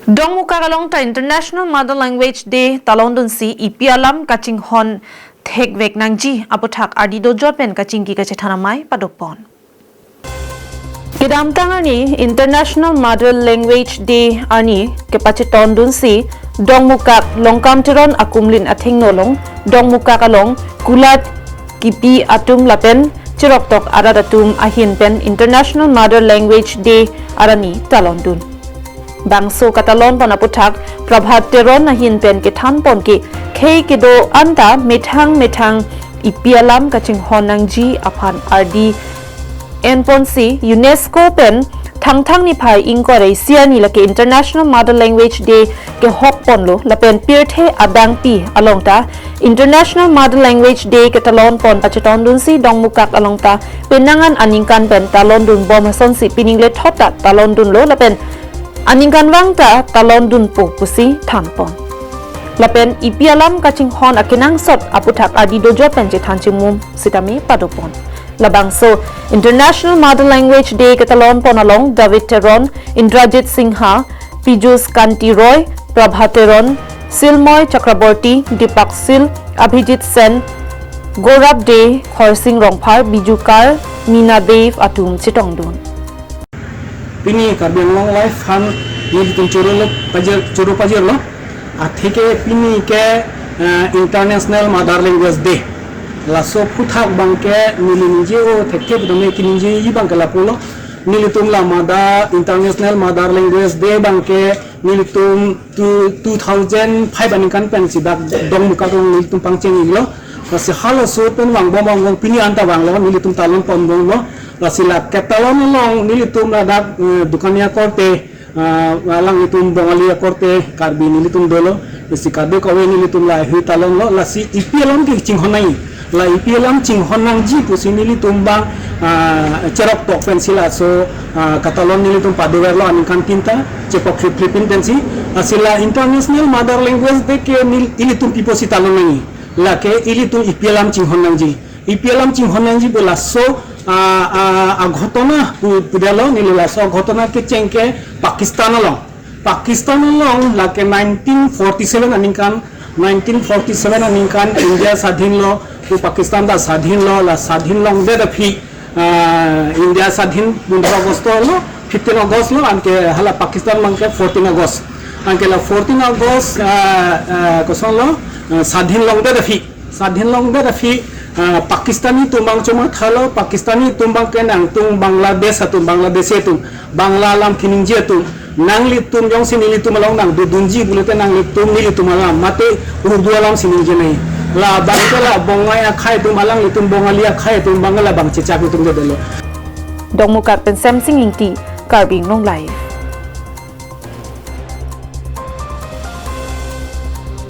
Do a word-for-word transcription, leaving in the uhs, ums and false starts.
Dongmukak along ta International Mother Language Day talondunsi epi alam kachinghon thekvek nangji aputhak ardi dojot pen kachingki kachethan amei padopon. Kedamtang arni International Mother Language Day arni kepachetondunsi Dongmukak Longkam Teron akumlin athengno along Dongmukak along kulat kipi atum lapen cheroktok arat atum ahin pen International Mother Language Day arni talondun. Bangso katalonpon aputhak Prabhat Teron ahin pen kethanpon ke khei kedo anta methang methang epi alam kachinghon nangji aphan ardi enponsi UNESCO pen Thangthang niphai ingkoi ra isi arni lake International Mother Language Day kehokponlo lapen pirthe adangpi along ta International Mother Language Day ketalonpon pachetondunsi Dongmukak along ta penang an aningkan pen talondunbom asonsi pining lethot ta talondunlo lapen aningkanvang ta talondunpo pusi thanpon. Lapen epi alam kachinghon akenangsot aputhak ardi dojot pen chethan chimum sitame padopon. Labangso International Mother Language Day ketalonpon along David Teron, Indrajit Singha, Pijus Kanti Roy, Prabha Teron, Silmoy Chakraborty, Deepak Sil, Abhijit Sen, Gaurav Dey, Khorsing Rongphar, Biju Kar, Mina Dev atum chetongdun. Pini Karbi Anglong Live aphan nelitum choro lo pajir, choro pajirlo. Atheke pini ke, eh, International Mother Language Day. Laso aputhak abang ke neli ningje o thekthe putame keningjeji abang ke lapulo. Nelitum la Mother, International Mother Language Day abang ke nelitum two, two thousand five aningkan pensi dak Dongmukak along nelitum pangcheng-iklo. Lasi halaso pen vangbom vangbom pini anta vanglo, nelitum talonponbomlo. Lasi la ketalon along nelitum ladak, eh, Dukania korte, ah, alanglitum Bongali akorte, Karbi nelitum dolo. Lasi kadokave nelitum lahei talonlo. Lasi epi alam ke chinghon nangji. La epi alam chinghon nangji pusi nelitum abang, ah, cheroktok pensi laso, ah, katalon nelitum padoverlo aningkan tinta, chepokhri phripin pensi. Lasi la International Mother Language Day ke nel-, ilitum pi pusi talon nangji. Lake ilitum epi alam chinghon nangji. Epi alam chinghon nangji pu laso, ah, ah, aghotona pu-, pudetlo, neli laso aghotona kecheng ke Pakistan along. Pakistan along lake nineteen forty-seven aningkan, nineteen forty-seven aningkan India swadhin lo, pu Pakistan ta swadhin lo, la swadhin longdet aphi, ah, India swadhin pondro August lo, fifteen August lo, anke hala Pakistan abang ke fourteen August. Anke la fourteen August, ah, ah, koson lo, ah, swadhin longdet aphi. Swadhin longdet aphi, ah, Pakistani atum abang chomathalo, Pakistani atum abang ke nangtum Bangladesh atum, Bangladeshi atum, Bangla alam keningje atum, nanglitum jongsi nelitum along nangdodunji pulote nanglitum nelitum alam, mate Urdu alamsi ningje nangji. La abang ke la Bongai akhei atum, alanglitum Bongali akhei atum abang ke la abang chechak atum ke dolo. Dongmukak pen Semsing Ingti, Karbi Anglong Live.